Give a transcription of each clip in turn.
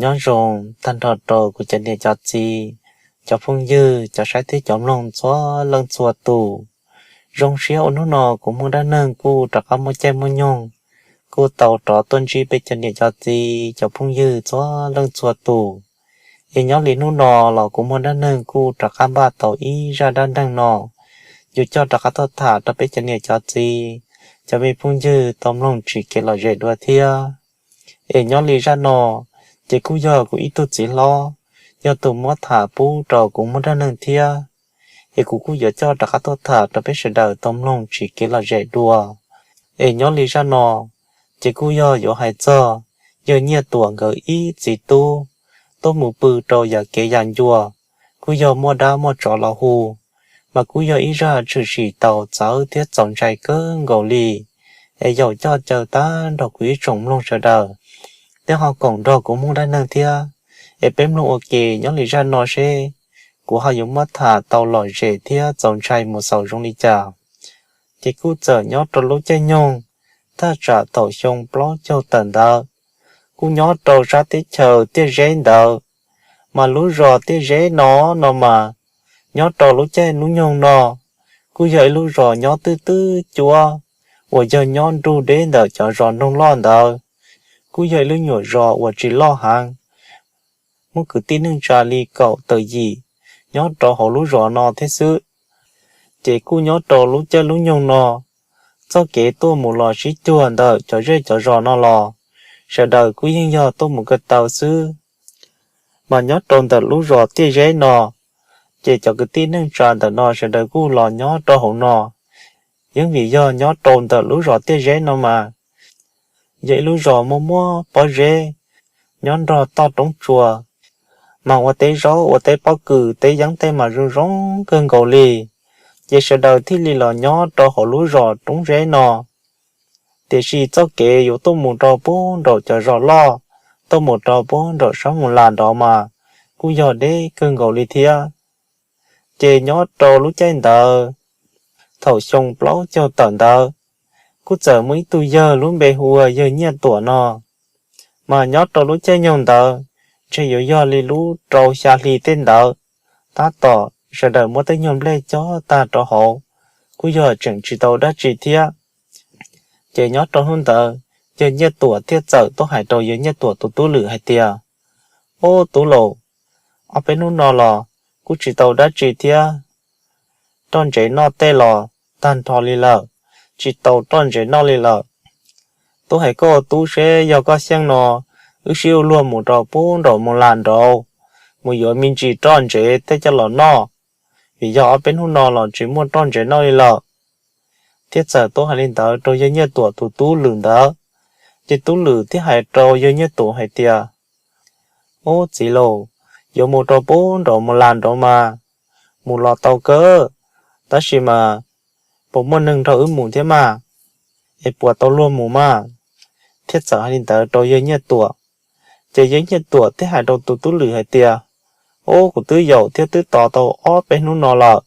Nyob zoo tag nrho rau kuv cov niam cov txiv, cov phooj ywg, cov saib thiab cov mloog txhua leej txhua tus. Zoo siab uas hnub no kuv Hmoob Dab Neeg kuj rov qab muaj caij muaj nyoog, kuj tau rov tuaj ntsib peb cov niam cov txiv, cov phooj ywg txhua leej txhua tus. Es nyob li hnub no los kuv Hmoob Dab Neeg kuj rov qab npaj tau ib zaj dab neeg no, yuav coj rov qab tuaj tham rau peb cov niam cov txiv, cov me phooj ywg tau mloog tsim kev lom zem dua thiab. Es nyob li zaj no, ces kuj yog kuv ib tug txiv hlob, yog tus muab tham pub rau kuv Hmoob Dab Neeg thiab. Es kuv kuj yuav coj rov qab tuaj tham rau peb sawv daws tau mloog tsim kev lom zem dua. Es nyob li zaj no, ces kuj yog yuav hais txog yawg Nyiaj Tuam nkawd ib txiv tub tuaj mus pw rau yam kev yam ncua, kuj yog muaj dab muaj tsov los hu, mas kuj yog ib zaj tshwm sim tau txawv thiab txaus ntshai kawg nkaus li. Es yaum coj caw tag nrho kuv ib tsoom mloog sawv daws, thiab ho koom nrog kuv Hmoob Dab Neeg thiab, es peb mloog ua ke nyob li zaj no seb kuv ho yuav muab tham tau lom zem thiab txaus ntshai mus xaus zoo li cas. Ces kuj txawm nyob rau lub caij nyoog thaj tsam thaum xyoo plaub caug tawm ntawd, kuj nyob rau sab teb chaws Tiaj Zeb ntawd, mas lub zos Tiaj Zeb no no mas nyob rau lub caij lub nyoog no kuj yog ib lub zos nyob twb twb cuab uas yog nyob nrug deb ntawm cov zos nroog loj ntawd. Kuj yog ib lub nyuam zos uas tsis loj heev, muaj kwv tij neej tsa li kaum tawm yim nyob rau hauv lub zos no thiab xwb. Ces kuj nyob rau lub caij lub nyoog no, txoj kev tuaj mus los sib cuag ntawm cov zej cov zos no los, sawv daws kuj yeej yog tuaj mus ko taw xwb. Mas nyob rau ntawm lub zos Tiaj Zeb no, ces cov kwv tij neej tsa ntawm no sawv daws kuj los nyob rau hauv no, yeej vim yog nyob rau ntawm lub zos Tiaj Zeb no mas yog ib lub zos muaj muaj pob zeb, nyob nrog toj roob tsua, mas ua teb zaub ua teb pob kws teb yeeb tej mas zoo zoo kawg nkaus li. Ces sawv daws thiaj li los nyob rau hauv lub zos Roob Zeb no. Tiam sis txoj kev yuav tuaj mus rau puag nraum cov zos loj, tuaj mus rau puag nraum sab Mus Las nrov mas kuj yog deb kawg nkaus li thiab. Ces nyob rau lub caij ntawd, thaum xyoo plaub caug tawm ntawd, kuj txawm muaj ib tug yawg lub npe hu ua yawg Nyiaj Tuam no. Mas nyob rau lub caij nyoog ntawd, ntshe yuav yog li lub rau xya hli tej ntawd, tab tom sawv daws muab tej nyuag nplej cob tag rau hauv, kuj yog tseem tsis tau dab tsi thiab. Ces nyob rau hnub ntawd, yawg Nyiaj Tuam thiaj txawm tuaj hais rau yawg Nyiaj Tuam tus tub Lwm hais tias, Ub tub Lwm, ob peb hnub no los kuj tsis tau dab tsi thiab, roj ntsev noj tej los tag nrho li lawm, tsis tau roj ntsev noj li lawm. Tub hais koj ua tub seb yog koj xyeej no, wb sib ua luag mus rau puag nraum Mus Las nraud, mus yuav me ntsis roj ntsev tej coj los noj, vim yog ob peb hnub no los tsis muaj roj ntsev noj li lawm. Thiaj txawm tuaj hais li ntawd rau yawg Nyiaj Tuam tus tub Lwm ntawd. Ces tub Lwm thiaj hais rau yawg Nyiaj Tuam hais tias, Ub txiv laus, yuav mus rau puag nraum Mus Las nraud mas mus los tau kawg, tab sis mas puas muaj neeg nrog wb mus thiab mas, es puas tau luag mus mas? Thiaj txawm hais li ntawd rau yawg Nyiaj Tuam. Ces yawg Nyiaj Tuam thiaj hais rau tus tub Lwm hais tias, Ub kuv twb yaum thiab twb tos tau ob peb hnub no lawm,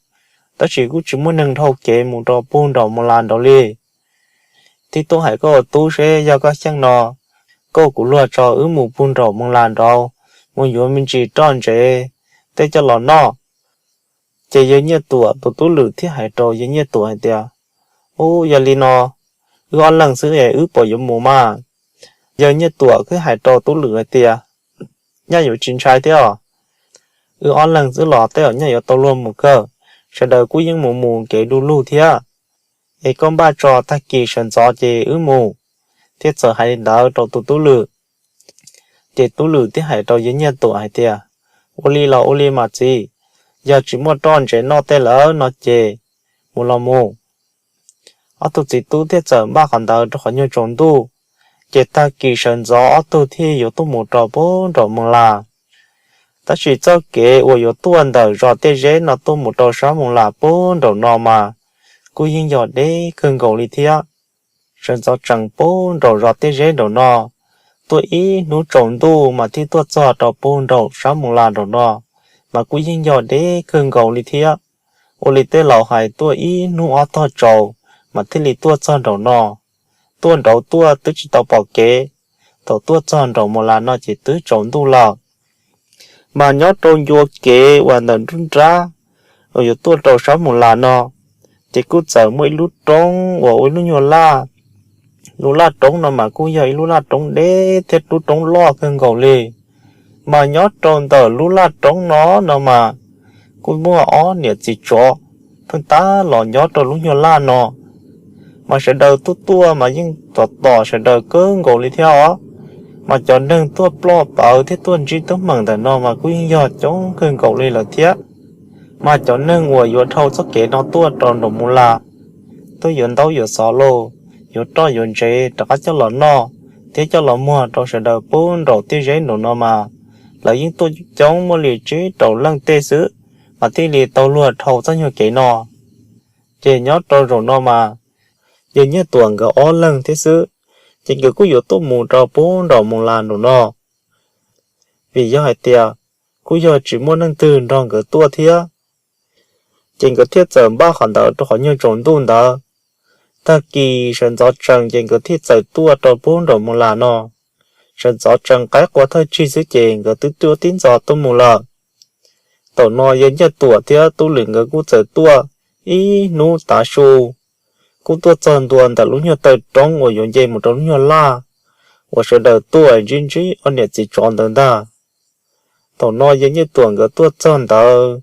tab sis kuj tsis muaj neeg dhau kev mus rau puag nraum Mus Las nraud li. Thiab tub hais koj ua tub seb yog koj xyeej no, koj ua kuv luag tso wb mus puag nraum Mus Las nraud, mus yuav me ntsis roj ntsev tej coj los noj. Ces yawg Nyiaj Tuam tus tub Lwm thiaj hais rau yawg Nyiaj Tuam hais tias, Ub yog li no, wb ob leeg xwb es wb puas yuav mus mas? Yawg Nyiaj Tuam thiaj hais rau tub Lwm hais tias, Nyaj yuav tsis ntshai thiab os, wb ob leeg xwb los tej zaum nyaj yuav tau luag mus kawg, sawv daws kuj yeej mus mus kev du lug thiab. Es koj npaj tso tag kis sawv ntxov ces wb mus. Thiaj txawm hais li ntawd rau tus tub Lwm. Ces tub Lwm thiaj hais rau yawg Nyiaj Tuam hais tias, Ua li los ua li mas txiv, yog tsis muaj roj ntsev noj tej lawm no ces mus los mus. Ob tug txiv tub thiaj txawm npaj qhov ntawd rau qhov nyuag tsaus ntuj, ces tag kis sawv ntxov ob tug thiaj yuav tuaj mus rau puag nraum Mus Las. Tab sis txoj kev uas yuav tuaj ntawm zos Tiaj Zeb no tuaj mus rau sab Mus Las puag nraum no mas kuj yeej yog deb kawg nkaus li thiab. Sawv ntxov tsees puag nraum zos Tiaj Zeb nraum no, tuaj ib hnub tsaus ntuj mas thiaj tuaj txog rau puag nraum sab Mus Las nraum no, mas kuj yeej yog deb kawg nkaus li thiab. Ua li tej laus hais tuaj ib hnub ob tog tsaus mas thiaj li tuaj txog nraum no. Tuaj nraud tuaj twb tsis tau pom kev, Thaum tuaj txog nraum Mus Las no ces twb tsaus ntuj lawm. Mas nyob rau ncua kev uas ntawm nruab nrab uas yuav tuaj rau sab Mus Las no, ces kuj txawm muaj ib lub roob uas ua ib lub nyuag laj. Lub laj roob no mas kuj yog ib lub laj roob deb thiab lub roob loj kawg nkaus li. Mas nyob rau ntawm lub laj roob no no mas kuj muaj ob niam txiv tsov pheej tab los nyob rau lub nyuag laj no. Mas sawv daws tuaj tuaj mas yeej tos tos sawv daws kawg nkaus li thiab os. Mas cov neeg tuaj ploj pawv thiab tuaj ntsib teeb meem ntawm no mas kuj yeej yog coob kawg nkaus li lawm thiab. Mas cov neeg uas yuav dhau txoj kev no tuaj rau nraum Mus Las, tuaj yuav ntaub yuav xov los, yuav roj yuav ntsev rov qab coj los noj thiab coj los muag rau sawv daws pub nraum tiaj zeb nraum no mas, lawv yeej tuaj coob muaj li tsib rau leej tej xwb, mas thiaj li tau luag dhau txoj nyuag kev no. Ces nyob rau zaum no mas, yawg Nyiaj Tuam nkawd ob leeg thiab xwb, ces nkawd kuj yuav tuaj mus rau pub nraum Mus Las nraum no. Vim yog hais tias kuj yog tsis muaj neeg twg nrog nkawd tuaj thiab, ces nkawd thiaj txawm npaj qhov ntawd rau qhov nyuag tsaus ntuj ntawd. Tag kis sawv ntxov tsees ces nkawd thiaj txawm tuaj rau pub nraum Mus Las no. Sawv ntxov tsees qaib qua thawj tsig xwb ces nkawd twb tuaj tib ntxov tuaj mus lawm. Thaum no yawg Nyiaj Tuam thiab Tub Lwm nkawd kuj txawm tuaj ib hnub tav su, kuj tuaj txog ntua ntawm lub nyuag taw roob uas yuav nce mus rau lub nyuag laj uas sawv daws tuaj ntsib ntsib ob niam txiv tsov ntawd ntag. Thaum no yawg Nyiaj Tuam nkawd tuaj txog ntawd,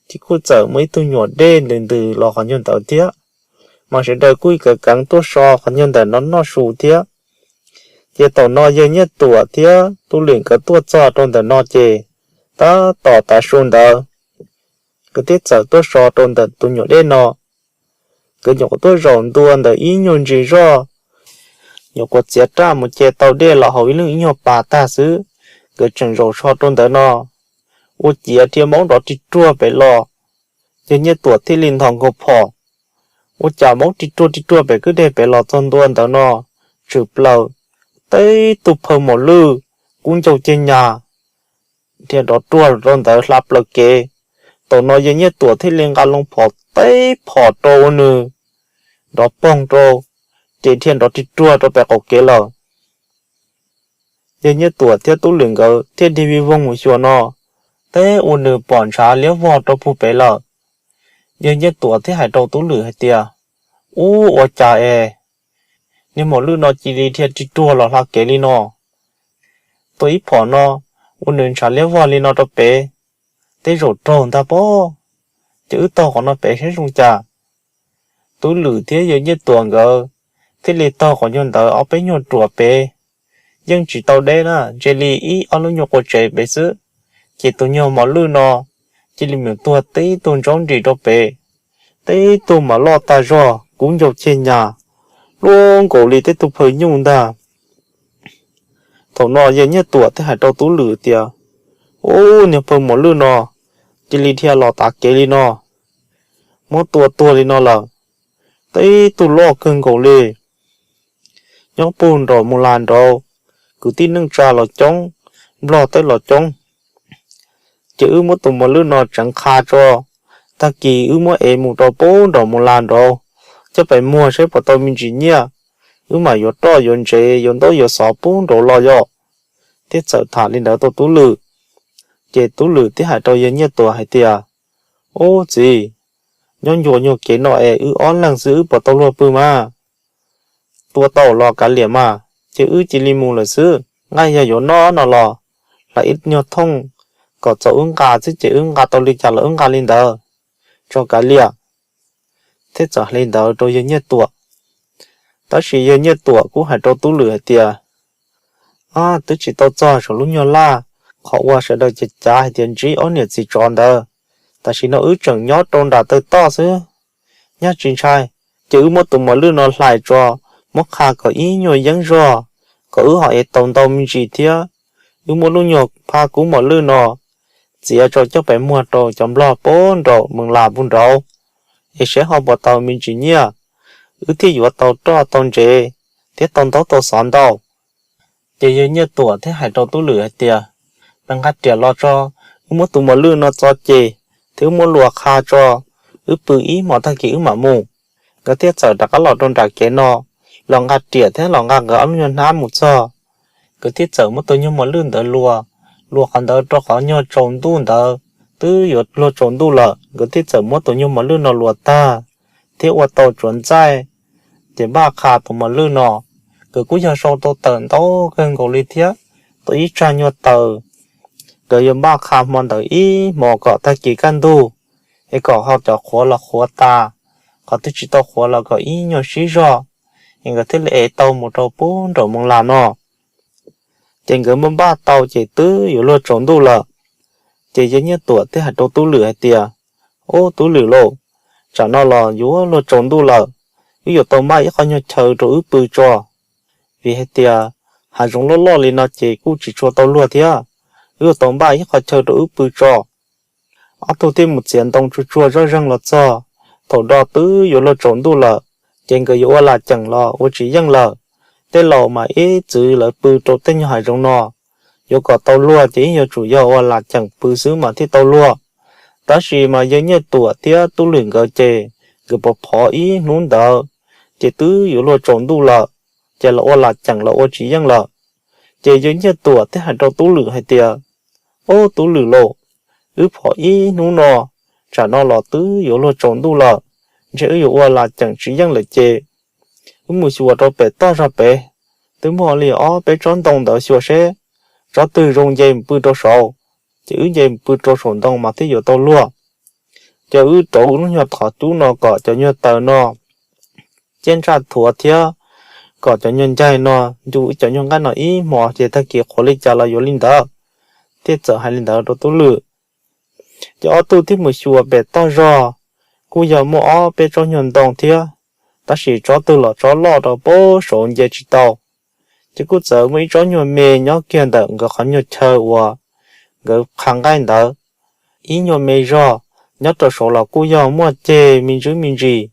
ces kuj txawm muaj ib tug nyuam dej ntws ntws los qhov nyuag ntawd thiab. Mas sawv daws kuj keev keev tuaj so qhov nyuag ntawm no noj su thiab. Ces thaum no yawg Nyiaj Tuam thiab Tub Lwm nkawd tuaj txog rau ntawm no ces, tab tom tav su ntawd, nkawd thiaj txawm tuaj so rau ntawm tus nyuam dej no. Nkawd nyuam qhuav tuaj zaum ntua ntawm ib nyuag ntsis zoj, nyuam qhuav txiav raj mus ce tau dej los hauv ib leeg ib nyuag pas tag xwb, nkawd tseem zaum so rau ntawd no, ua ciav dhia maub nrov ris ruag pem los. Yawg Nyiaj Tuam thiaj li nthos nkaus phom, ua cas maub ris ruag ris ruag pem kwj deg pem los txog ntua ntawd no, tshwm plaws tib tug phaw mos lwj kub ncau ceg nyas dhia nrov ruag rau ntawd hla plaws kev. Thaum no yawg Nyiaj Tuam thiaj li nqa loo phom tib phom rau ua nws nrov poog rau, ces dhia nrov ris ruag rau pem qaum kev lawm. Yawg Nyiaj Tuam thiab Tub Lwm nkawd thiaj dhia vij voog mus xyuas no, teb ua nws pom ntshav liab vog rau puag pem lawm. Yawg Nyiaj Tuam thiaj hais rau Tub Lwm hais tias, Ub, ua cas es niag mos lwj no cia li dhia ris ruag los hla kev li no? Tua ib phom no, ua nws ntshav liab vog li no rau pem, tej zaum raug ntag pob. Ces wb taug qhov no pem saib zoo cas. Tub Lwm thiab yawg Nyiaj Tuam nkawd thiaj li taug qhov nyuag ntawd ob peb nyuag ruam pem, yeej tsis tau deb na, ntshe li ib ob lub nyuag qua tsev pem xwb. Ces tus nyuag mos lwj no cia li mus tuag tib tug ntsaub nris rau pem, tib tug mas loj tag zog kub ncau ceg nyas, luaj nkaus li tib tug phaw nyuj ntag. Thaum no yawg Nyiaj Tuam thiaj hais rau Tub Lwm tias, Ub, niag phaw mos lwj no cia li dhia los tav kev li no, muab tua tuag li no lawm, tib tug loj kawg nkaus li. Nyob puag nraum Mus Las nraud, kwv tij neej tsa los coob, nplog tej los coob. Ces wb muab tus mos lwj no tseev qha tso, tag kis wb muab ev mus rau puag nraum Mus Las nraud, coj pem muag saib puas tau me ntsis nyiaj, wb mam yuav roj yuav ntsev yuav ntaub yuav xov puag nraud los yom. Thiaj txawm tham li ntawd rau Tub Lwm. Ces Tub Lwm thiaj hais rau yawg Nyiaj Tuam hais tias, Ub txiv, nyob ncua nyuag kev no es wb ob leeg xwb wb puas tau luag pw mas? Tua tau los kav liam mas, ces wb cia li mus lawm xwb. Nqaij yog yuav noj no los hla ib nyuag thooj kom txaus wb nqa xwb, ces wb nqa tau li cas los wb nqa li ntawd, tso kav liam. Thiaj txawm hais li ntawd rau yawg Nyiaj Tuam. Tab sis yawg Nyiaj Tuam kuj hais rau Tub Lwm hais tias, Ab, twb tsis tau txog saum lub nyuag laj, qhov uas sawv daws cav cav hais tias ntsib ob niam txiv tsov ntawd, tam sim no wb tseem nyob rau nram taw toj xwb. Nyaj tsis ntshai, ces wb muab tus mos lwj no hlais tso, muab qha kom ib nyuag yeeb zog, kom wb ho ev tau ntau me ntsis thiab. Wb muab lub nyuag phaj kub mos lwj no txiav tso coj pem muag rau cov nplog puag nraum Mus Las puag nraud, es saib ho puas tau me ntsis nyiaj, wb thiaj yuav tau roj tau ntsev thiab tau ntaub tau xov ntau. Ces yawg Nyiaj Tuam thiaj hais rau Tub Lwm hais tias, Peb nqa riam los tso, wb muab tus mos lwj no txo ces, thiab wb muab luas qha tso, wb pw ib hmos tag kis wb mam mus. Nkawd thiaj txawm rov qab los rau nram kev no, los nqa riam thiab los nqa nkawd ob lub nyuag hnab mus txog. nkawd thiaj txawm muab tus nyuag mos lwj ntawd luas, luas qhov ntawd rau qhov nyuag tsaus ntuj ntawd, twb yuav luag tsaus ntuj lawm, nkawd thiaj txawm muab tus nyuag mos lwj no luas tag thiab ua tau tsuav ntxaij. Ces npaj qha tus mos lwj no, nkawd kuj yog sau tau taws ntau kawg nkaus li thiab, tau ib tsag nyuag taws. Nkawd yuav npaj qha hmo ntawd ib hmos kom tag kis kaj ntug, es kom ho cov qhuav los qhuav tas, qhov twg tsis tau qhuav los kom ib nyuag sib zog, es nkawd thiaj li ev tau mus rau pub nraum Moos Las no. Ces nkawd npaj npaj tau ces twb yuav luag tsaus ntuj lawm. Ces yawg Nyiaj Tuam thiaj hais rau Tub Lwm hais tias, Ub, Tub Lwm lauj, tsam no los yuav luag tsaus ntuj lawm, wb yuav tau npaj ib qho nyuag chaw rau wb pw tso. Vim hais tias hav zoov loj loj li no ces kuj tsis tshua tau luag thiab, wb yuav tau npaj ib qho chaw rau wb pw tso. Ob tug thiaj mus txiav ntoo tsuag tsuag zoj zeeg los txog. Thaum no twb yuav luag tsaus ntuj lawm, ces nkawd yuav ua las ceem los ua tsis yeej lawm. Tej laus mas ib txwm lawv pw rau tej nyuag hav zoov no, yuav kom tau luag ces yeej yuav tsum yog ua las ceem pw xwb mas thiaj tau luag. Tab sis mas yawg Nyiaj Tuam thiab Tub Lwm nkawd ces nkawd pov phov ib hnub ntawd, ces twb yuav luag tsaus ntuj lawm, ces los ua las ceem los ua tsis yeej lawm. Ces yawg Nyiaj Tuam thiaj hais rau Tub Lwm hais tias, Ub, Tub Lwm lauj, wb phov ib hnub no, tsam no los twb yuav luag tsaus ntuj lawm, ntshe wb yuav ua las ceem tsis yeej lawm ces wb mus xyuas rau pem toj zog pem, twb muaj li ob peb tsob ntoo ntawd, xyuas seb tsob twg zoo nce mus pw rau saud, ces wb nce mus pw rau saum ntoo mas thiaj yuav tau luag. Ces wb rauv lub nyuag qhov cub no kom cov nyuag taws no ciaj ntsaj thuav thiab kom cov nyuag ncaig no ncu wb cov nyuag nqaij no ib hmos ces tag kis qhuav li cas los yuav li ntawd. Thiaj txawm hais li ntawd rau Tub Lwm. Ces ob tug thiaj mus xyuas pem toj zog, kuj yog muaj ob peb tsob nyuag ntoo thiab, tab sis tsob twg los tsob loj rau pem saud nce tsis tau. Ces kuj txawm muaj ib tsob nyuag me nyob kiag ntawm nkawd qhov nyuag chaw uas nkawd qha nqaij ntawd, ib nyuag me zog, nyob rau saud los kuj yog muaj ceg me ntsis me ntsis.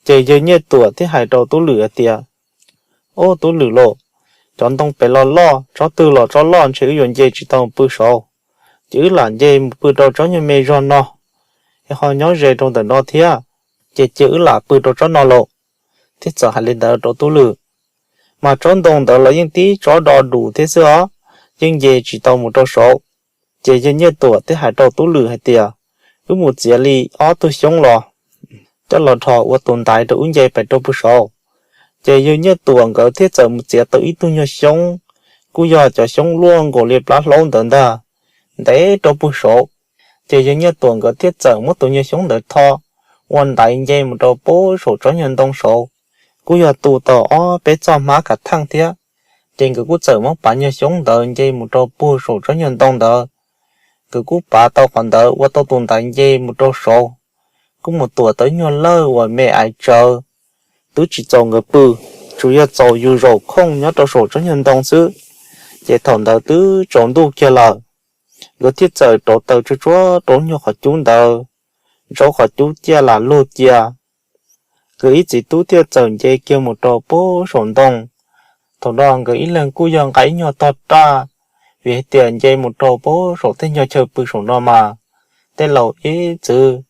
Ces yawg Nyiaj Tuam thiaj hais rau Tub Lwm hais tias, Ub, Tub Lwm lauj, cov ntoo pem los loj, tsob twg los tsob loj, ntshe wb yuav nce tsis tau pw saud, ces wb lam nce mus pw rau tsob nyuag me zog no, es ho nyob ze rau ntawm no thiab, ces cia wb lam pw rau tsob no lauj. Thiaj txawm hais li ntawd rau Tub Lwm. Mas tsob ntoo ntawd los yeej tib tsob do dus thiab xwb os, yeej nce tsis tau mus rau saud. Ces yawg Nyiaj Tuam thiaj hais rau Tub Lwm hais tias, Wb mus txiav li ob tug xyoob los, coj los dhos ua tus ntaiv rau wb nce pem rau pem saud. Ces yawg Nyiaj Tuam nkawd thiaj txawm mus txiav tau ib tug nyuag xyoob, kuj yog cov xyoob luaj nkaus li plab hlaub ntawd ntag, ntev rau pem saud. Ces yawg Nyiaj Tuam nkawd thiaj txawm muab tus nyuag xyoob ntawd tho ua ntaiv nce mus rau pem saum tsob nyuag ntoo saud, kuj yog tu tau ob peb txoj hmab kav theej thiab. Ces nkawd kuj txawm muab pav nyuag xyoob ntawd nce mus rau pem saum tsob nyuag ntoo ntawd. Nkawd kuj pav tau qhov ntawd ua tau tus ntaiv nce mus rau saud, kuj mus tuam tau ib nyuag lawj uas me aiv tsawv, twb tsis txaus nkawd pw, tsuas yog txaus yus zaum khooj nyob rau saum tsob nyuag ntoo xwb. Ces thaum ntawd twb tsaus ntuj kiag lawm, nkawd thiaj txawm rauv taws tsuag tsuag rau nyuag qhov cub ntawd, ntsaub qhov cub ciaj lam lug cia. Nkawd ib txiv tub thiaj txawm nce kiag mus rau pem saum ntoo. Thaum no nkawd ib leeg kuj yog nqa ib nyuag tog raj, vim hais tias nce mus rau pem saum tej nyuag chaw pw saum no mas, tej laus ib txwm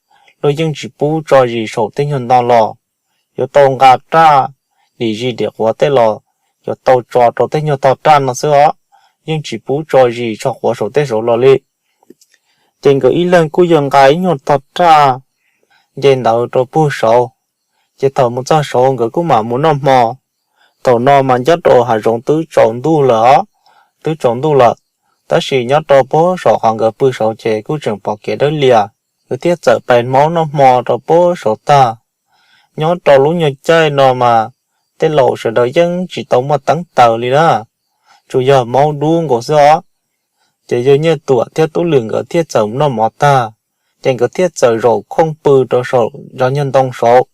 luag yeej tsis pub tso zis saum tej nyuag ntoo los, yuav tau nqa raj, dim zis dim quav tej los yuav tau tso rau tej nyuag tog raj no xwb os, yeej tsis pub tso zis tso quav saum tej saud los li. Ces nkawd ib leeg kuj yog nqa ib nyuag tog raj nce ntawd rau pem saud. Ces thaum mus txog saud nkawd kuj mam mus noj hmo. Thaum no mas nyob rau hav zoov twb tsaus ntuj lawm os, twb tsaus ntuj lawm, tab sis nyob rau pem saum qhov nkawd pw saud ces kuj tseem pom kev dawb lias. Nkawd thiaj txawm pais hmaub noj hmo rau pem saud tag. Nyob rau lub nyuag caij no mas tej laus sawv daws yeej tsis tau muaj teeb taws li na, tsuas yog hmaub dub nkaus xwb os. Ces yawg Nyiaj Tuam thiab Tub Lwm nkawd thiaj txawm noj mov tag, ces nkawd thiaj txawm zaum khooj pw rau saum cov nyuag ntoo saud.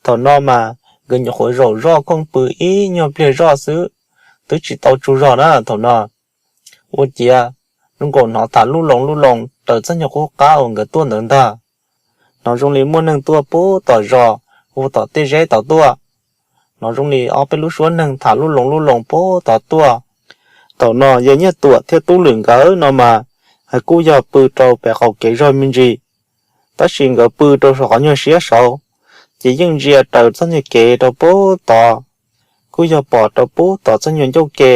Thaum no mas nkawd nyuam qhuav zaum zoj khooj pw ib nyuag pliag zoj xwb, twb tsis tau tsaug zog na thaum no. Ua ciav zoo nkaus hnov tham lub loo lub loo raws txoj nyuag qub qab uas nkawd tuaj ntawd ntag. Hnov zoo li muaj neeg tuaj pem tom zos, hu tom tej zeb tod tuaj. Hnov zoo li ob peb lub suab neeg tham lub loo lub loo pem tod tuaj. Thaum no yawg Nyiaj Tuam thiab Tub Lwm nkawd no mas, kuj yog pw rau pem qaum kev zog me ntsis, tab sis nkawd pw rau saum qhov nyuag siab saud, ces yeej ntsia raws txoj nyuag kev rau pem tod, kuj yog pom rau pem tod txoj nyuag ncauj ke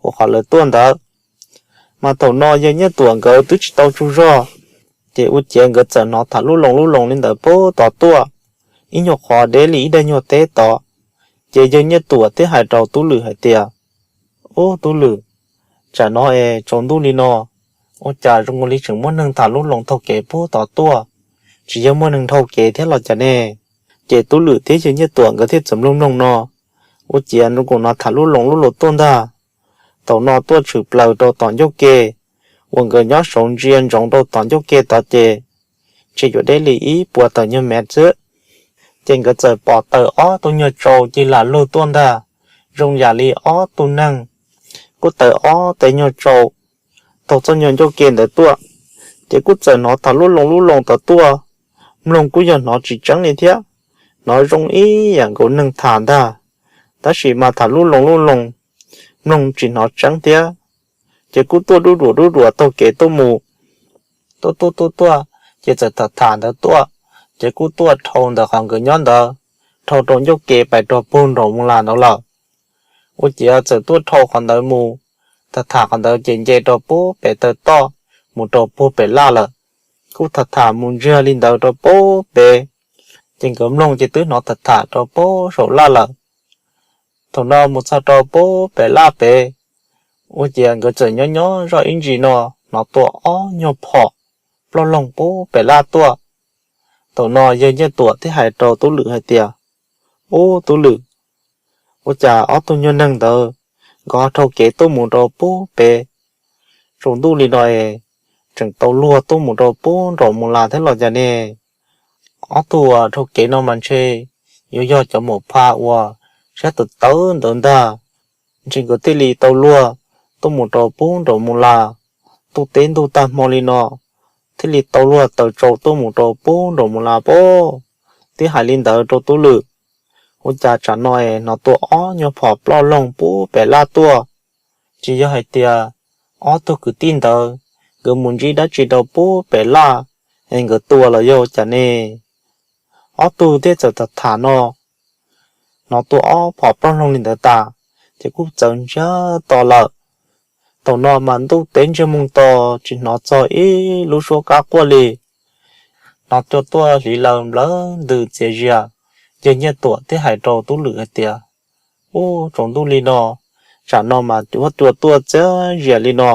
uas qhov lawv tuaj ntawd. Mas thaum no yawg Nyiaj Tuam nkawd twb tsis tau tsaug zog, ces ua ciav nkawd txawm hnov tham lub loo lub loo li ntawd puag tod tuaj, ib nyuag qhov deb li ib daim nyuag teb tod. Ces yawg Nyiaj Tuam thiaj hais rau Tub Lwm hais tias, Ub Tub Lwm, tsam no es tsaus ntuj li no, ua cas zoo li tseem muaj neeg tham lub loo taug kev puag tod tuaj, tsis yog muaj neeg dhau kev thiab los cas ne? Ces Tub Lwm thiab yawg Nyiaj Tuam nkawd thiaj txawm mloog mloog no, ua ciav zoo li no tham lub loo lub loo tuaj ntag. Thaum no tuaj tshwm plaws rau tom ncauj ke, uas nkawd nyob saud ntsia ntsoov rau tom ncauj ke tod ces ntshe yuav deb li ib puas tawm nyuag mev xwb. Ces nkawd txawm pom tawm ob tug nyuag tsau ci lam lug tuaj ntag, zoo yam li ob tug neeg, kuj tawm ob tes nyuag tsau taug txoj nyuag ncauj ke ntawd tuaj. Ces kuj txawm hnov tham lub loo lub loo tod tuaj, mloog kuj yog hnov tsis tseeb li thiab, hnov zoo ib yam nkaus neeg tham ntag, tab sis mas tham lub loo lub loo, mloog tsis hnov tseeb thiab. Ces kuj tuaj dub duam dub duam taug kev tuaj mus, tuaj tuaj tuaj tuaj, ces txawm tham tham ntawd tuaj, ces kuj tuaj dhau ntawm qhov nkawd nyob ntawd, dhau rau ncauj ke pais rau puag nraum mus las ntawd lawm. Ua ciav txawm tuaj dhau qhov ntawd mus, tham tham qhov ntawd ces nce rau puag pem taw toj mus rau puag pem laj lawm. Kuj tham tham mus ntsiag li ntawd rau puag pem, ces nkawd mloog ces twb hnov tham tham rau puag saum laj lawm. Thaum no mus txog rau puag pem laj pem, ua ciav nkawd txawm nyob nyob zoj ib ntsis no hnov tua ob nyuag phom ploj loog puag pem laj tuaj. Thaum no yawg Nyiaj Tuam thiaj hais rau Tub Lwm hais tias, Ub Tub Lwm, ua cas ob tug nyuag neeg ntawd nkawd ho dhau kev tuaj mus rau puag pem, tsaus ntuj li no es tseem tau luag tuaj mus rau puag nraum mus las thiab los cas ne? Ob tug uas dhau kev no mas ntshe yuav yog cov maum pha uas siab tawv tawv ntawd ntag. Ntshe nkawd thiaj li tau luag tuaj mus rau puag nraum mus las, ntuj teb ntuj tag hmo li no thiaj li tau luag taws tsau tuaj mus rau puag nraum mus las pob. Twb hais li ntawd rau Tub Lwm, ua cas tsam no es hnov tua ob nyuag phom ploj loog puag pem laj tuaj. Tsis yog hais tias ob tug kwv tij ntawd nkawd mus ntsib dab tsi rau puag pem laj es nkawd tua los yog ua cas ne? Ob tug thiaj txawm tham tham no, hnov tua ob phom ploj loog li ntawd tas, ces kuj txawm ntsiag to lawm. Thaum no mas ntuj teb ntsiag moog to, tsis hnov txog ib lub suab qab quaj li. Hnov cua tuaj hliv laws nplawg ntws txias zias, yawg Nyiaj Tuam thiaj hais rau Tub Lwm hais tias, Ub, tsaus ntuj li no, tsam no mas cua tuaj txias zias li no,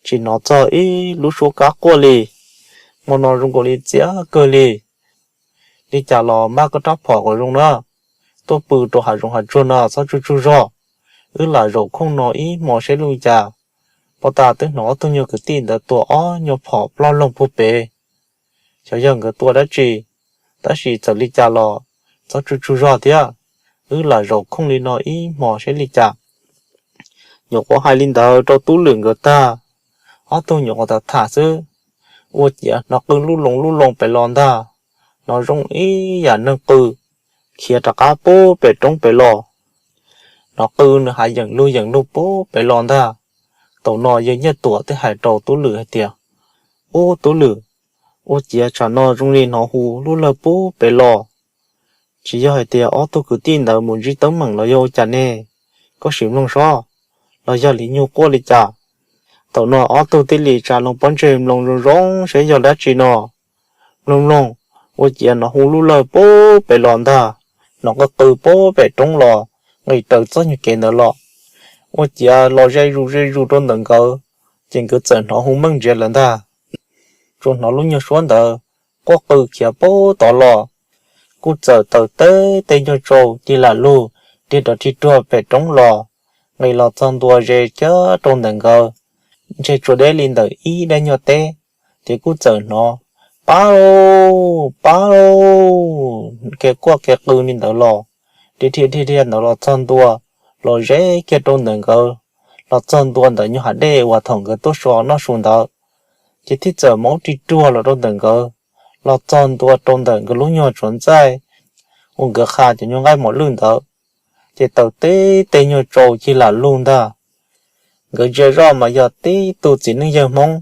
tsis hnov txog ib lub suab qab quaj li. Hmo no zoo nkaus li txias kawg li. Li cas los npaj koj rab phom kom zoo na, tuaj pw rau hav zoov hav tsuag no txhob tsaug tsaug zog. Wb lam zaum khooj no ib hmos saib li cas. Pov tas twb hnov ob tug nyuag kwv tij ntawd tua ob nyuag phom ploj loog puag pem. Xyov yog nkawd tua dab tsi, tab sis txawm li cas los txhob tsaug tsaug zog thiab. Wb lam zaum khooj li no ib hmos saib li cas. Nyuam qhuav hais li ntawd rau Tub Lwm nkawd tag, ob tug nyuam qhuav tham tham xwb, ua ciav hnov qw lub loo lub loo pem los ntag. Hnov zoo ib yam neeg qw khiav rov qab puag pem roob pem los. Hnov qw nws hav yeem lug yeem lug puag pem los ntag. Thaum no yawg Nyiaj Tuam thiaj hais rau Tub Lwm hais tias, Ub Tub Lwm, ua ciav tsam no zoo li hnov hu lub lawg puag pem los. Tsis yog hais tias ob tug kwv tij ntawd mus ntsib teeb meem los yog ua cas ne? Koj sim mloog sob, los yog li nyuag quaj li cas? Thaum no ob tug thiaj li tsa loo pob ntseg mloog zoo zoo saib yog dab tsi no. Mloog mloog, ua ciav hnov hu lub lawg puag pem los ntag, hnov qw qw puag pem roob los nqis raws txoj nyuag kev ntawd los. Ua ciav los ze zus ze zus rau ntawm nkawd, ces nkawd txawm hnov hu meej ntsiav lawm ntag. Tsuas hnov lub nyuag suab ntawd quaj qw khiav puag tod los, kuj txawm taws teb tej nyuag tsau ci lam lug, rig rov rig ruag pem roob los, nqis los txog ntua ze kiag rau ntawm nkawd, ntshe tsuas deb li ntawm ib daim nyuag teb, ces kuj txawm hnov, Pab lauj, pab lauj, kev quaj kev qw li ntawd los, dhia dhia dhia dhia ntawd los txog ntua, los ze kiag rau ntawm nkawd, los txog ntua ntawm nyuag hav dej uas thaum nkawd tuaj so noj su ntawd, ces thiaj txawm maub rig ruag los rau ntawm nkawd, los txog ntua rau ntawm nkawd lub nyuag tsuav ntxaij uas nkawd qha cov nyuag nqaij mos lwj ntawd, ces taws teb tej nyuag tsau ci lam lug ntag. Nkawd ntsia zoj mas yog tib tug txiv neej yawg Hmoob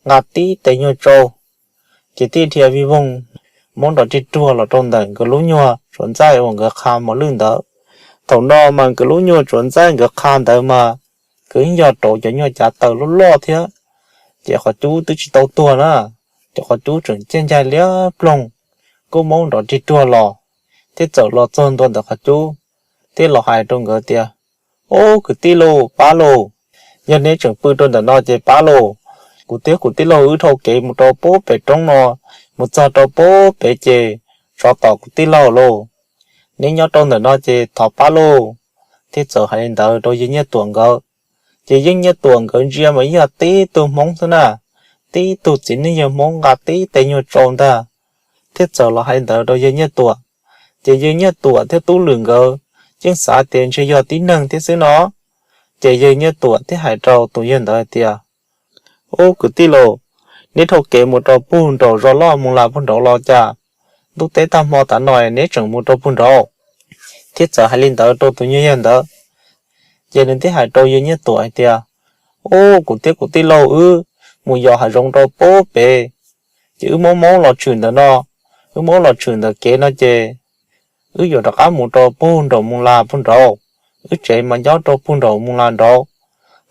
nqa tib tej nyuag tsau, ces thiaj dhia vij voog maub nrov rig ruag los rau ntawm nkawd lub nyuag tsuav ntxaij uas nkawd qha mos lwj ntawd. Thaum no mas nkawd lub nyuag tsuav ntxaij nkawd qha ntawd mas Kwv yeej yog rauv cov nyuag cav taws loj loj thiab, ces qhov cub twb tsis tau tuag na, ces qhov cub tseem ciaj ncaig liab ploog, kub maub nrov rig ruag los, thiab txawm los txog ntua ntawm qhov cub, thiab los hais rau nkawd tias, Ub, kwv tij lauj, pab lauj! Yog neb tseem pw rau ntawm no ces pab lauj! Kuv thiab kuv tij laug wb dhau kev mus rau pub pem roob no, mus txog rau pub pem ces tsov tom kuv tij laug lauj. Neb nyob rau ntawm no ces thov pab lauj! Thiab txawm hais li ntawd rau yawg Nyiaj Tuam nkawd. Ces yawg Nyiaj Tuam nkawd ntsia mas yog tib tug Hmoob xwb na, tib tug txiv neej yawg Hmoob nqa tib teg nyuag tsau ntag, thiab txawm los hais li ntawd rau yawg Nyiaj Tuam. Ces yawg Nyiaj Tuam thiab Tub Lwm nkawd yeej xav tias ntshe yog tib neeg thiab xwb no. Ces yawg Nyiaj Tuam thiaj hais rau tus yawg ntawd hais tias, Ub, kwv tij lauj, neb dhau kev mus rau pug nraum zos loj mus las pug nraud los cas? Ntuj teb tag hmo tav no neb tseem mus rau pug nraud? Thiab txawm hais li ntawd rau tus nyuag yawg ntawd. Ces nws thiaj hais rau yawg Nyiaj Tuam hais tias, Ub, kuv thiab kuv tij laug wb mus yos hav zoov rau pub pem, ces wb maub maub los tshwm ntawm no, wb maub los tshwm ntawm kev no ces wb yuav rov qab mus rau pug nraum mus las pug nraud, wb tsev mas nyob rau pug nraum mus las nraud.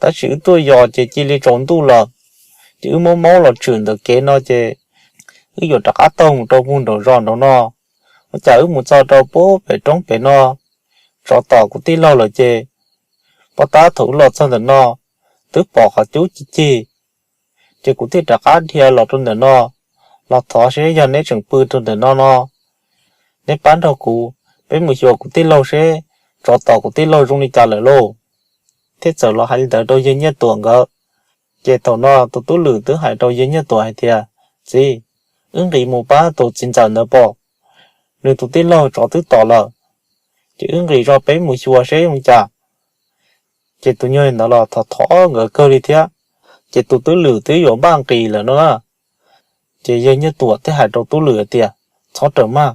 Tab sis wb tuaj yos ces cia li tsaus ntuj lawm, ces wb maub maub los tshwm ntawm kev no ces wb yuav rov qab taug mus rau pug nraum zos nraud no. Ua cas wb mus txog rau pub pem roob pem no, tsov tom kuv tij laug lawm ces pov tab thaum wb los txog ntawm no twb pom qhov cub ci cig, ces kuv thiaj rov qab dhia los rau ntawm no, los thov seb yog neb tseem pw rau ntawm no no, neb pab nrog kuv, peb mus xyuas kuv tij laug seb tsov tom kuv tij laug zoo li cas lawm lauj. Thiab txawm los hais li ntawd rau yawg Nyiaj Tuam nkawd. Ces thaum no tus Tub Lwm twb hais rau yawg Nyiaj Tuam hais tias, Txiv, wb nqis mus pab tus txiv ntxawm ntawd pom, nws tus tij laug tsov twb tom lawm, ces wb nqis zog peb mus xyuas seb zoo cas. Ces tus nyuag ntawd los thov thov nkawd kawg li thiab, ces tus Tub Lwm twb yuav npaj nqis lawm no na. Ces yawg Nyiaj Tuam thiaj hais rau Tub Lwm hais tias, Txhob rawm maj.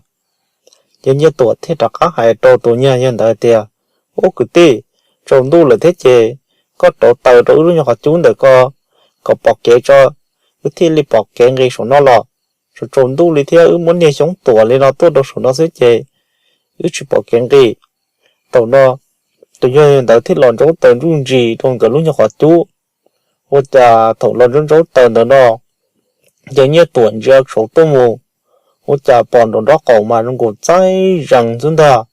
Yawg Nyiaj Tuam thiaj rov qab hais rau tus nyuag yawg ntawd hais tias, Ub, kwv tij, tsaus ntuj lawm thiab ces koj rauv taws rau wb lub nyuag qhov cub ntawm ko kom pom kev tso, wb thiaj li pom kev nqis saum no los. Tsaus tsaus ntuj li thiab wb muab niag xyoob tuam li no tuaj rau saum no xwb ces wb tsis pom kev nqis. Thaum no tus nyuag yawg ntawd thiaj los ntsaub taws ntsuj ntsis rau nkawd lub nyuag qhov cub. Ua cas thaum los ntsaub ntsaub taws ntawd no, yawg Nyiaj Tuam ntsia saum tuaj mus, ua cas pom nraum nraub qaum mas zoo nkaus txaij zees xwb ntag,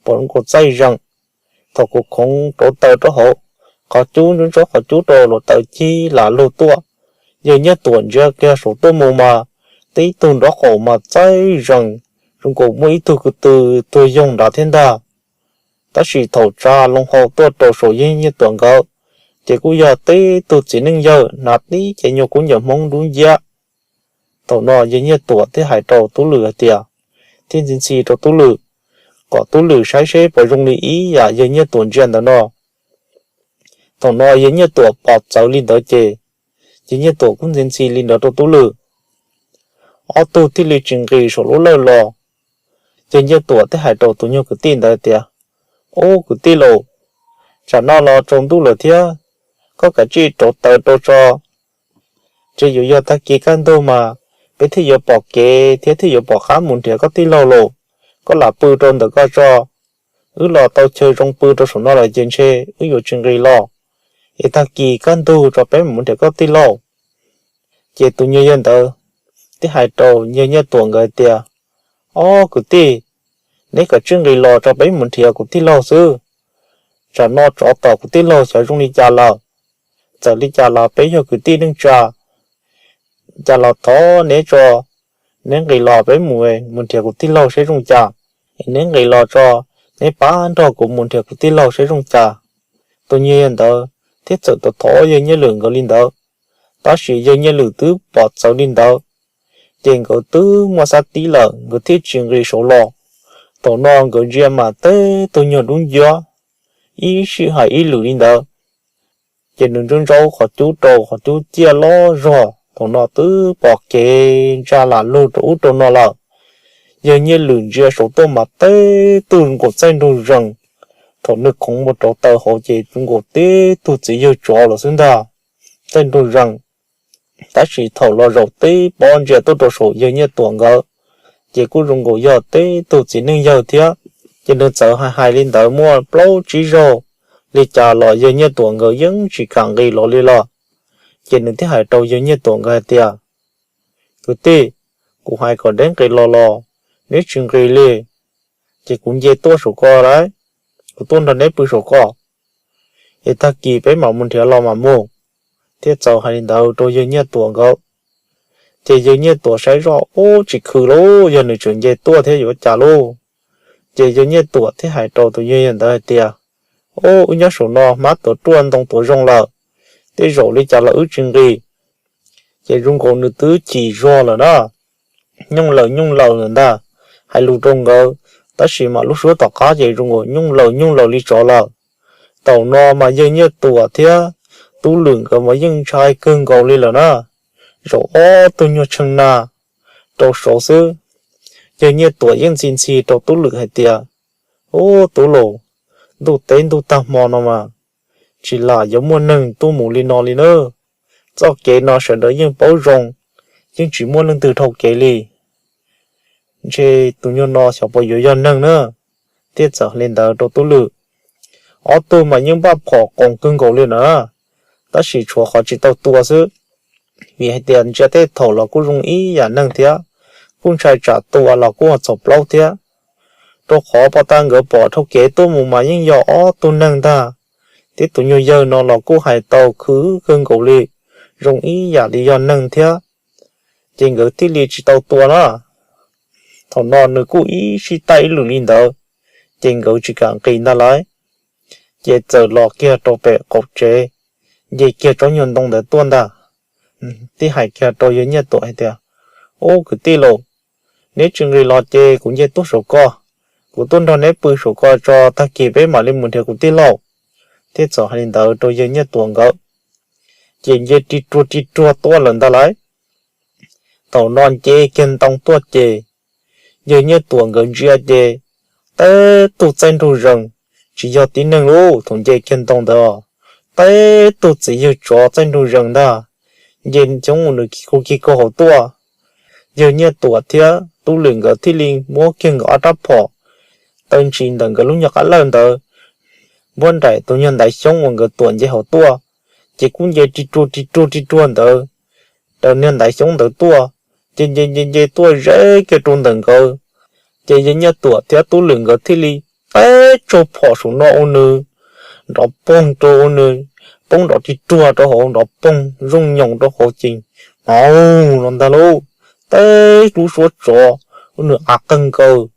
pom zoo nkaus txaij zees. Thaum kuv khoov rauv taws rau hauv qhov cub, ntsaub ntsaub qhov cub rau los taws cig lam lug tuaj, yawg Nyiaj Tuam ntsia kiag saum tuaj mus mas tib tug nraub qaum mas txaij zees, zoo nkaus muaj ib tug ko tw tuag yoog nrad thiab ntag. Tab sis thaum tsa loo hau tuaj rau saum yawg Nyiaj Tuam nkawd, ces kuj yog tib tug txiv neej yawg hnav tib ce nyuag kub ncaws Hmoob dub nciab. Thaum no yawg Nyiaj Tuam thiaj hais rau Tub Lwm hais tias, thiaj ntxhi ntxhi rau Tub Lwm, kom Tub Lwm saib seb puas zoo li ib yam yawg Nyiaj Tuam ntsia ntawd no. Thaum no yawg Nyiaj Tuam pom txawv li ntawd ces yawg Nyiaj Tuam kuj ntxhi ntxhi li ntawd rau Tub Lwm. Ob tug thiaj li tsis nqis saum lub lawj los. Yawg Nyiaj Tuam thiaj hais rau tus nyuag kwv tij ntawd tias, Ub, kwv tij lauj, tsam no los tsaus ntuj lawm thiab, koj kav tsij rauv taws rau tso, ntshe yuav yog tag kis kaj ntug mas peb thiaj yuav pom kev thiab thiaj yuav pom qab mus nrhiav koj tij laug lauj. Koj lam pw rau ntawm koj tso, wb los tau chaw zoo pw rau saum no lawm ces ntshe wb yuav tsis nqis los, es tag kis kaj ntug tso peb mus nrhiav koj tij laug. Ces tus nyuag yawg ntawd thiaj hais rau yawg Nyiaj Tuam nkawd tias, Ob kwv tij, neb kav tsij nqis los tso peb mus nrhiav kuv tij laug xwb. Tsam no tsov tom kuv tij laug xyov zoo li cas lawm. Txawm li cas los peb yog kwv tij neej tsa, cas los thov neb tso, neb nqis los peb mus, mus nrhiav kuv tij laug seb zoo cas. Es neb nqis los tso, neb pab nrog kuv mus nrhiav kuv tij laug seb zoo cas. Tus nyuag yawg ntawd thiaj txawm thov thov yawg Nyiaj Lwm nkawd li ntawd, tab sis yawg Nyiaj Lwm twb pom txawv li ntawd, ces nkawd twb muaj xab tib lawm, nkawd thiaj tsis nqis saud los. Thaum no nkawd ntsia mas teb tug nyuag dub nciab, ib sij hawm ib lwm li ntawd, ces nws ntsaub ntsaub qhov cub rau, qhov cub ciaj loj zog. Thaum no twb pom kev ntsa lam lug rau ub rau no lawm. Yawg Nyiaj Lwm ntsia saud tuaj mas teb tug zoo nkaus txaij nraug zees. Thaum nws khoov mus rauv taws hauv ces zoo nkaus teb tug txiv yawg tsov los xwb ntag, txaij nraug zees. Tab sis thaum los zaum teb pob ntsia tuaj rau saum yawg Nyiaj Tuam nkawd, ces kuj zoo nkaus yog teb tug txiv neej yawg thiab. Ces nws txawm hais hais li ntawd muaj plaub tsib zaug, li cas los yawg Nyiaj Tuam nkawd yeej tsis kam nqis los li los. Ces nws thiaj hais rau yawg Nyiaj Tuam nkawd hais tias, Kwv tij, kuv hais kom deb nqis los los neb tsis nqis li, ces kuv nce tuaj saum ko lauj, kuv tuaj nrog neb pw saum ko, es tag kis peb mam mus nrhiav los mam mus. Thiaj txawm hais li ntawd rau yawg Nyiaj Tuam nkawd. Ces yawg Nyiaj Tuam saib zoj ub tsis khwv lauj, yog nws tseem nce tuaj thiab yuav cas lauj. Ces yawg Nyiaj Tuam thiaj hais rau tus yawg ntawd hais tias, Ub, wb nyob saum no hmab tuav ruaj ntoo tuav zoo lawm, tej zaum li cas los wb tsis nqis. Ces zoo nkaus nws twb chim zog lawm na, nyooj laws nyooj laws lawm ntag. Hais lus rau nkawd, tab sis mas lub suab tom qab ces zoo nkaus nyooj laws nyooj laws li tsov lawm. Thaum no mas yawg Nyiaj Tuam thiab Tub Lwm nkawd mas yeej ntshai kawg nkaus li lawm na. Zaum ob tug nyuag tshee na rau saud xwb, yawg Nyiaj Tuam yeej ntxhi ntxhi rau Tub Lwm hais tias, Ub, Tub Lwm, ntuj teb ntuj tag hmo no mas tsis lam yuav muaj neeg tuaj mus li no li na. Txoj kev no sawv daws yeej paub zoo, yeej tsis muaj leej twg dhau kev li. Ntshe tus nyuag no xyov puas yuav yog neeg na. Thiaj txawm hais li ntawd rau Tub Lwm. Ob tug mas yeej npaj phom qoos kawg nkaus li na, tab sis tshuav qhov tsis tau tua xwb, vim hais tias ntsia tej thaum los kuj zoo ib yam neeg thiab, kuj ntshai tsam tua los kuj txhaum plaub thiab. Rau qhov pom tag nkawd pom dhau kev tuaj mus mas yeej yog ob tug neeg ntag, thiab tus nyuag yawg no los kuj hais tau khwv kawg nkaus li, zoo ib yam li yog neeg thiab, ces nkawd thiaj li tsis tau tua na. Thaum no nws kuj ib sij taij ib lwm li ntawd, ces nkawd tsis kam nqis ntag lauj. Ces txawm los kiag rau pem qaum tsev, nce kiag tsob nyuag ntoo ntawd tuaj ntag. Thiaj hais kiag rau yawg Nyiaj Tuam hais tias, Ub, kwv tij laus, neb tsis nqis los ces kuv nce tuaj saum ko, kuv tuaj nrog neb pw saum ko tso, tag kis peb mam li mus nrhiav kuv tij laug. Thiaj txawm hais li ntawd rau yawg Nyiaj Tuam nkawd, ces nce ri ruag ri ruag tuaj lawm ntag lauj. Thaum no nce kiag ntoo tuaj ces yawg Nyiaj Tuam nkawd ntsia ces teb tug txaij nraug zees, tsis yog tib neeg lauj. Thaum nce kiag ntoo ntawd, teb tug txiv yawg tsov txaij nraug zees ntag, nce xyoob ua nws kig kaug kig kaug hauv tuaj. Yawg Nyiaj Tuam thiab Tub Lwm nkawd thiaj li muab kiag nkawd ob rab phom taw ntsis ntawm nkawd lub nyuag qab lawj ntawd, npuab nraim tus nyuag ntaiv xyoob uas nkawd tuam nce hauv tuaj, ces kuj nce ri ruag ri ruag ri ruag ntawd raws niag ntaiv xyoob ntawd tuaj, ces nce nce nce tuaj ze kiag rau ntawm nkawd. Ces yawg Nyiaj Tuam thiab Tub Lwm nkawd thiaj li teb tsaug phom saum no ua nws nrov poog rau, ua nws poob nrov ri ruag rau hauv, nrov poog zooj nyoos rau hauv ces, Au, los ntag lauj. Teb lub suab tsov ua nws av qeeg nkaus,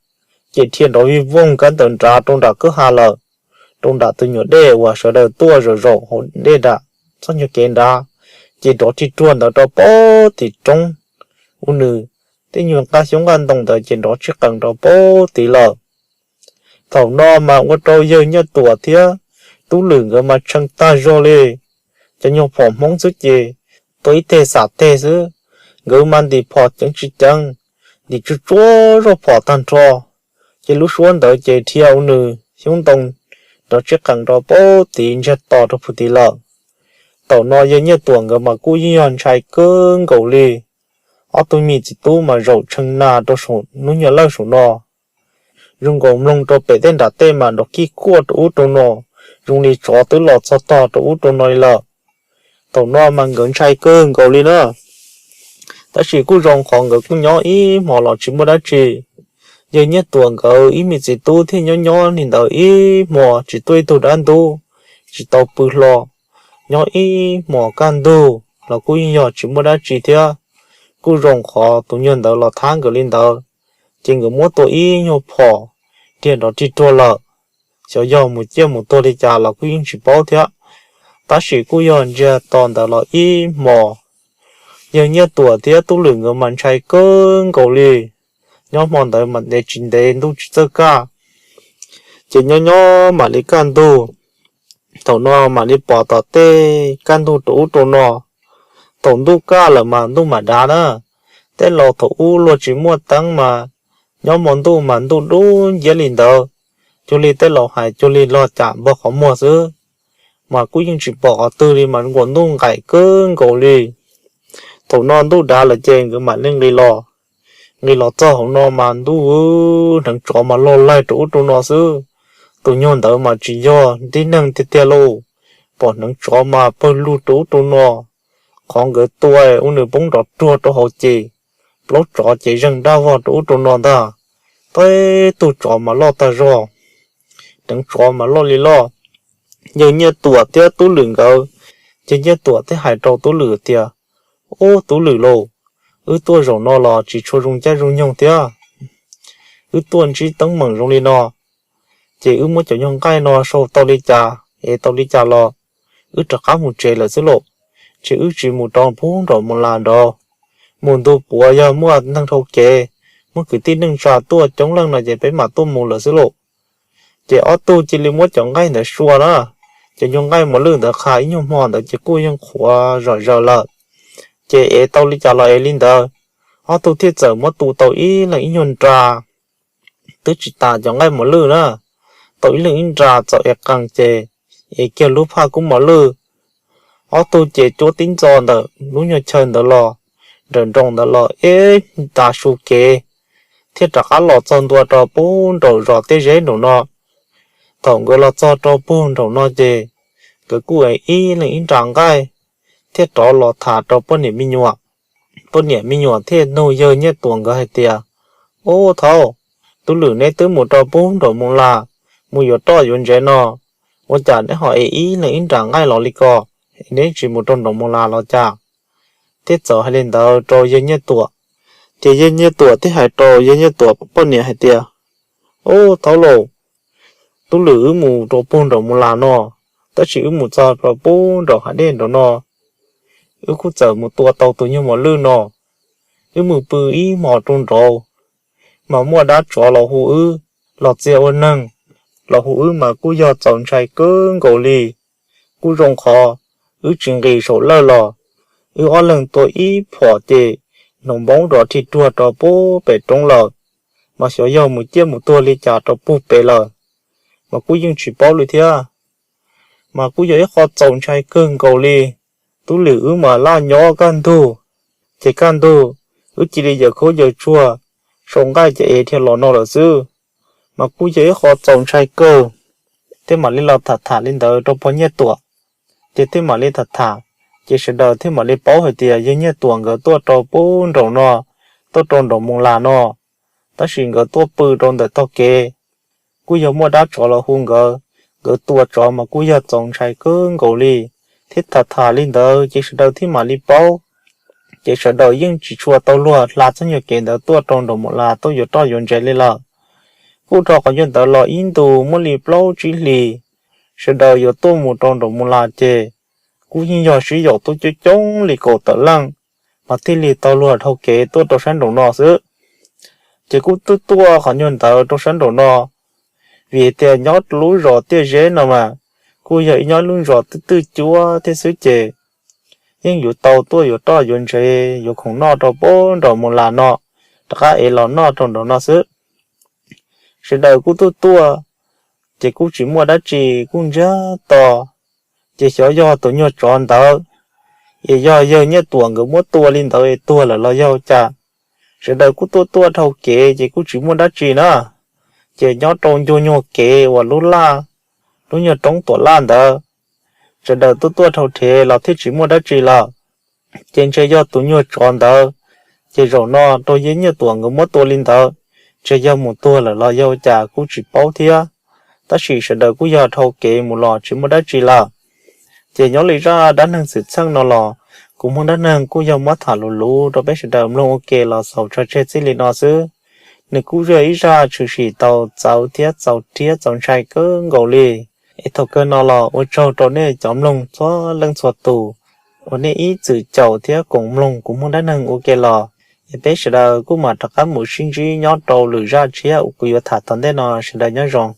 ces dhia nrov vij voog kab ntawm nrad rau nram kwj ha lawm, rau nram tus nyuam dej uas sawv daws tuaj zaum zaum hauv dej nram txoj nyuag kev nrad, ces nrov ri ruag ntawd rau pem tim roob, ua nws tej nyuag nqaj xyoob nqaj ntoo ntawd ces nrov tsij qees rau pem tid lawm. Thaum no mas ua rau yawg Nyiaj Tuam thiab Tub Lwm nkawd mas tshee tag zog li. Cov nyuag phom Hmoob xwb ces tua ib teg xam teg xwb, nkawd mas ntim phom ceev tsis ceev, ntim tsuj tsuav zoj phom tag nrho, ces lub suab ntawd ces dhia ua nws xyoob ntoo nrov tsij qees rau pem tid ntsiag to rau pem tid lawm. Thaum no yawg Nyiaj Tuam nkawd mas kuj yeej yog ntshai kawg nkaus li. Ob tug me txiv tub mas zaum tshee na rau saum lub nyuag lawj saum no, zoo nkaus mloog rau pem tej nram tej mas nrov kij kuaj rau ub rau no, zoo li tsov twb los txog tog rau ub rau no li lawm. Thaum no mas nkawd ntshai kawg nkaus li na. Tab sis kuj zoo qhov nkawd kuj nyob ib hmo los tsis muaj dab tsi. Yawg Nyiaj Tuam nkawd ib me txiv tub thiaj nyob nyob li ntawd ib hmo tsis tuaj ib tug dab ntub, tsis tau pw hlo, nyob ib hmo kaj ntug los kuj yeej yog tsis muaj dab tsi thiab. Kuj zoo qhov tus nyuag ntawd los thab nkawd li ntawd, ces nkawd muab tua ib nyuag phom dhia nrov rig ruag lawm. Xyov yog mus ciaj mus tuag li cas los kuj yeej tsis paub thiab, tab sis kuj yog ntsiag to ntawd los ib hmo. Yawg Nyiaj Tuam thiab Tub Lwm nkawd mas ntshai kawg nkaus li. Nyob hmo ntawd mas ntev tsis ntev ntuj tsis txawj kaj, ces nyob nyob mam li kaj ntug. Thaum no mam li pom tom tej kaj ntug rau ub rau no. Thaum ntuj kaj lawm mas ntuj mam dav na. Tej laus thaum ub luag tsis muaj teeb mas nyob hmo ntuj mas ntuj dub nciab li ntawd, cuag li tej laus hais cuag li log cam npog qhov muag xwb, mas kuj yeej tsis pom qhov twg li mas nkaus ntuj nqaim kawg nkaus li. Thaum no ntuj dav lawm ces nkawd mam li nqis los. Nqis los txog hauv no mas ntuj, hneev tsov mas log laig rau ub rau no xwb. Tus nyuag ntawd mas tsis yog tib neeg tiag tiag lauj, pom hneev tsov mas pawg lug rau ub rau no. Qhov nkawd tua ua nws poob nrov ruag rau hauv ces plaub tsov ces zeeg dab vog rau ub rau no ntag. Teb tug tsov mas loj tag zog, hneev tsov mas loj li loj. Yawg Nyiaj Tuam thiab Tub Lwm nkawd, Yawg Nyiaj Tuam thiaj hais rau Tub Lwm tias, Ub, Tub Lwm lauj, wb tuaj zaum no los tsis tshua zoo caij zoo nyoog thiab. Wb tuaj ntsib teeb meem zoo li no, ces wb muab cov nyuag nqaij no sau tau li cas es tau li cas los wb rov qab mus tsev lawm xwb lauj. Ces wb tsis mus rau pub nraum Mus Las nraud. Mus ntu puav yog muaj neeg dhau kev, muaj kwv tij neej tsa tuaj coob leej no ces peb mam tuaj mus lawm xwb lauj. Ces ob tug cia li muab cov nqaij ntawd sua na, cov nyuag nqaij mos lwj ntawd qha ib nyuag hmo ntawd ces kuj yeej qhuav zom zaws lawm. Ces ev tau li cas los ev li ntawd, ob tug thiaj txawm muab tu tau ib leeg ib nyuag nra, twb tsis tas cov nqaij mos lwj na, tau ib leeg ib nra txaus ev qees ces ev kiag lub phaj kub mos lwj. Ob tug ces cuab tib ntxo ntawm lub nyuag chaw ntawd los, nrawm nroos ntawd los ib nta su kev, thiaj rov qab los txog ntua rau pub nraum zos Tiaj Zeb nraum no. Thaum nkawd los txog rau pug nraum no ces nkawd kuj ev ib leeg ib nra nqaij, thiaj rov los tham rau poj niam me nyuam. Poj niam me nyuam thiaj nug yawg Nyiaj Tuam nkawd hais tias, Ub thaub, Tub Lwm neb twb mus rau pub nraum Mus Las, mus yuav roj yuav ntsev no, ua cas neb ho ev ib leeg ib nra nqaij los li ko? Neb tsis mus rau nraum Mus Las los cas? Thiaj txawm hais li ntawd rau yawg Nyiaj Tuam. Ces yawg Nyiaj Tuam thiaj hais rau yawg Nyiaj Tuam poj niam hais tias, Ub thaub lauj, Tub Lwm wb mus rau pug nraum Mus Las no, tab sis wb mus txog rau pub nraum hav dej nraum no, wb kuj txawm mus tua tau tus nyuag mos lwj no. Wb mus pw ib hmos rau nraud, mas muaj dab tsov los hu wb, los txia ua neeg, los hu wb mas kuj yog txaus ntshai kawg nkaus li. Kuj zoo qhov wb tsis nqis saum lawj los, wb ob leeg tua ib phom ces hnoos npoob rov rhi ruag rau pub pem roob lawm. Mas xyov yog mus ciaj mus tuag li cas rau pug pem lawm, mas kuj yeej tsis paub li thiab. Mas kuj yog ib qho txaus ntshai kawg nkaus li. Tub Lwm wb mas laj nyob kaj ntug, ces kaj ntug wb cia li yawm khaub yawm tsuag, sau nqaij ces ev dhia los no lawm xwb. Mas kuj yog ib qho txaus ntshai kawg. Thiaj mam li los tham tham li ntawd rau pog Nyiaj Tuam. Ces thiaj mam li tham tham, ces sawv daws thiaj mam li paub hais tias yawg Nyiaj Tuam nkawd tuaj rau pub nraum no, tuaj rau nraum Mus Las no, tab sis nkawd tuaj pw rau ntawm tog kev. Kuj yog muaj dab tsov los hu nkawd, nkawd tua tsov mas kuj yog txaus ntshai kawg nkaus li. Thiab tham tham li ntawd ces sawv daws thiaj mam li paub. Ces sawv daws yeej tsis tshua tau luag hla txoj nyuag kev ntawd tuaj rau nraum Mus Las tuaj yuav roj yuav ntsev li lawm. Kuj dhau qhov ncauj ntawd los ib ntus muaj li plaub tsib hlis, sawv daws yuav tuaj mus rau nraum Mus Las ces kuj yeej yog sib yaum tuaj coob coob li kaum tawm leej, mas thiaj li tau luag dhau kev tuaj rau sab nraum no xwb. Ces kuj tuaj tuaj qhov ncauj ntawd rau sab nraum no, vim tias nyob rau lub zos Tiaj Zeb no mas kuj yog ib nyob lub zos twj twj cuab thiab xwb ces yeej yuav tau tuaj yuav roj yuav ntsev yuav khoom noj rau pub nraum Mus Las no, rov qab ev los noj rau nraum no xwb. Sawv daws kuj tuaj tuaj, ces kuj tsis muaj dab tsi, kuj ntsiag to. Ces xyov yog tus nyuag tsov ntawd, es yog yawg Nyiaj Tuam nkawd muab tua li ntawd es tuag lawm los yog cas. Sawv daws kuj tuaj tuaj dhau kev ces kuj tsis muaj dab tsi na. Ces nyob rau ncua nyuag kev uas lub laj, lub nyuag roob Tuam Laj ntawd, sawv daws tuaj tuaj dhau rhev los thiaj tsis muaj dab tsi lawm. Ces ntshe yog tus nyuag tsov ntawd, ces zaum no rau yawg Nyiaj Tuam nkawd muab tua li ntawd, ntshe yog mus tuag lawm los yog cas kuj tsis paub thiab. Tab sis sawv daws kuj yog dhau kev mus los tsis muaj dab tsi lawm. Ces nyob li zaj dab neeg xwm txheej no los, kuv Hmoob Dab Neeg kuj yog muab tham luv luv rau peb sawv daws mloog ua ke los xaus tso tseg txij li no xwb. Nws kuj yog ib zaj tshwm sim tau txawv thiab txaus rhiab txaus ntshai kawg nkaus li. Es thaum kawg no los ua tsaug rau nej cov mloog txhua leej txhua tus uas nej ib txwm caum thiab koom mloog kuv Hmoob Dab Neeg ua ke los. Es peb sawv daws kuj mam rov qab mus sib ntsib nyob rau lwm zaj tshiab uas kuv yuav tham tom ntej no, sawv daws nyob zoo.